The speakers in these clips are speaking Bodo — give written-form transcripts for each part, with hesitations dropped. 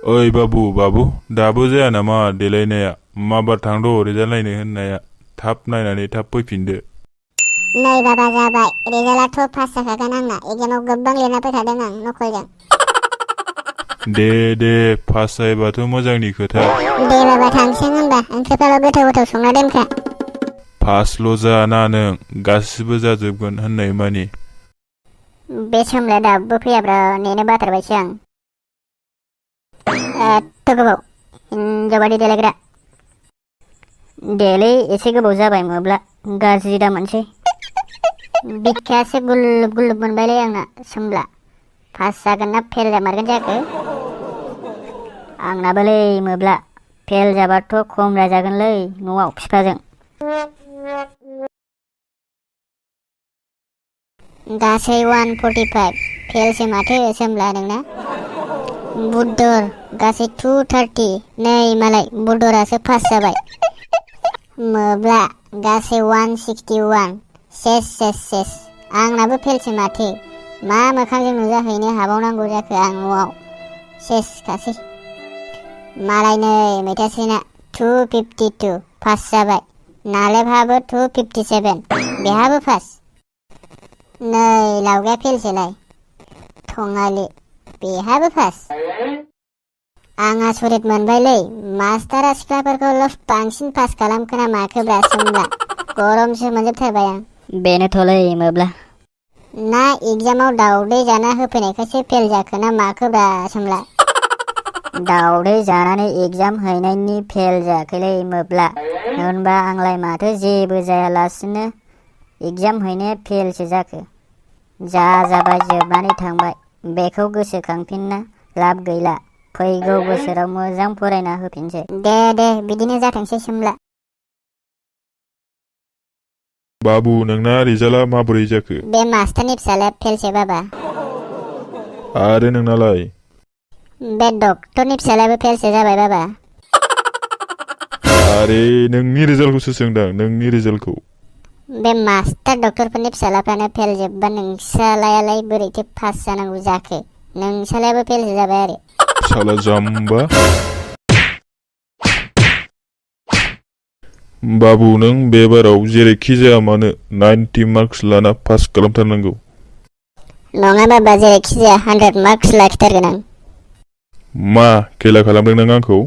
ओइ बाबु दाबो जाया नामा देलायनाया माबार थांद' रिजाल्ट नायनो होननाया थाब नायनानै थाब फैफिनदो। नै बाबा जाबाय रिजाल्टआथ' पास जाखागोन आंना एग्जामाव गोबां लिरना फैखादों आं नकलजों। दे पास जायोबाथ' मोजांनि खोथा। दे बाबा थांसै होनबा ओंख्रिफ्राल' गोथाव संना दोनखा। पासल' जाना नों गासिबो जाजोबगोन होननाय मानि। बे समलाया दाबो फैयाब्रा नेनो बाथारबायसो आं। एथ' गोबाव हिनजावबादि देलायग्रा। देलै एसे गोबाव जाबाय मोब्ला गाज्रि दा मोनसै। बिखायासो गुलुब गुलुब मोनबायलै आंना सोमब्ला। पास जागोन ना फेल जामारगोन जाखो? आंनाबोलै मोब्ला फेल जाबाथ' खमरा जागोनलै न'आव फिफाजों। गासै 145 फेलसो माथो सोमब्ला नोंना। बुद्धर गासै 230 नै मालाय बुद्धरासो पास जाबाय। मोब्ला गासै 161 सेस आंनाबो फेलसो माथो। मा मोखांजों नुजाहैनो हाबावनांगौ जाखो आं न'आव सेस खासै। मालाय नै मैथास्रिना 252 पास जाबाय। नालेबहाबो 257 बेहाबो पास। नै लावगाया फेलसोलाय थङालि बेहाबो पास। आं आसरित मोनबायलै मास्टारा सिख्लाफोरखौल' बांसिन पास खालामखोना माखोब्रा सोमब्ला गरमसो मोनजोबथारबाय आं। बेनोथ'लै मोब्ला ना एग्जामाव दावदै जाना होफैनायखायसो फेल जाखो ना माखोब्रा सोमब्ला। दावदै जानानै एग्जाम हैनायनि फेल जायाखैलै मोब्ला। होनबा आंलाय माथो जेबो जायालासिनो एग्जाम हैनाया फेलसो जाखो। जाबाय जोबनानै थांबाय बेखौ गोसोखांफिनना लाब गैला। फैगौ बोसोराव मोजां फरायना होफिनसै। दे बिदिनो जाथोंसै सोमब्ला। बाबु नोंना रिजाल्टआ माबोरै जाखो? बे मास्टारनि फिसालाया फेलसो बाबा। आरो नोंनालाय? बे डक्टरनि फिसालायाबो फेलसो जाबाय बाबा। आरे नोंनि रिजाल्टखौसो सोंदां नोंनि रिजाल्टखौ। बे मास्टार डक्टरफोरनि फिसालाफ्रानो फेल जोबबा नोंसालायालाय बोरैथो पास जानांगौ जाखो? नोंसालायाबो फेलसो जाबाय आरो। साला जाम्बा। बाबु नों बे बाराव जेरैखि जाया मानो 90 मार्कस लाना पास खालामथारनांगौ। नङा बाबा जेरैखि जाया 100 मार्कस लाखिथारगोन आं। मा खेला खालामदों नों आंखौ?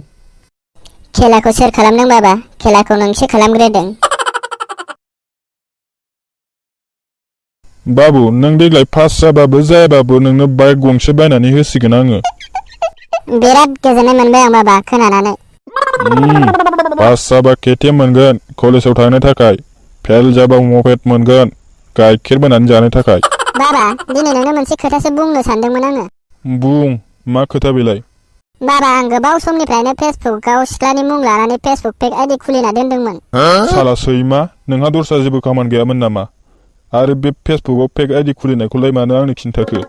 खेलाखौ सोर खालामदों बाबा? खेलाखौ नोंसो खालामग्रोदों। बाबु नों देग्लाय पास जाबाबो जायाबाबो नोंनो बाइक गंसे बायनानै होसिगोन आङो। बिराद गोजोननाय मोनबाय आं बाबा खोनानानै। पास जाबा KTM मोनगोन कलेजाव थांनो थाखाय। फेल जाबा मपेड मोनगोन गाइखेर बायनानै जानो थाखाय। बाबा दिनै नोंनो मोनसे खोथासो बुंनो सानदोंमोन आङो। बुं मा खोथा बेलाय? बाबा आं गोबाव समनिफ्रायनो फेसबुकआव सिख्लानि मुं लानानै फेसबुक पेज आइडि खुलिना दोनदोंमोन। साला सैमा नोंहा दस्रा जेबो खामानि गैयामोन नामा? आरो बे फेसबुकआव फेक आइडि खुलिनायखौलाय मानो आंनो खिन्थाखो?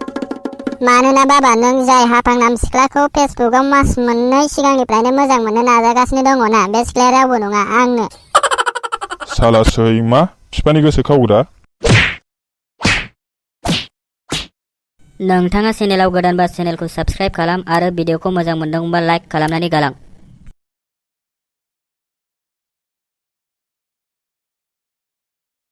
मानोना बाबा नों जाय हाफांनाम सिख्लाखौ फेसबुकआव मास मोननै सिगांनिफ्रायनो मोजां मोननो नाजागासिनो दङना बे सिख्लाया रावबो नङा आंनो। साला सैमा फिफानि गोसो खावग्रा। नोंथाङा चेनेलाव गोदानबा चेनेलखौ साबस्क्राइब खालाम आरो भिडिअखौ मोजां मोनदोंबा लाइक खालामनानै गालां।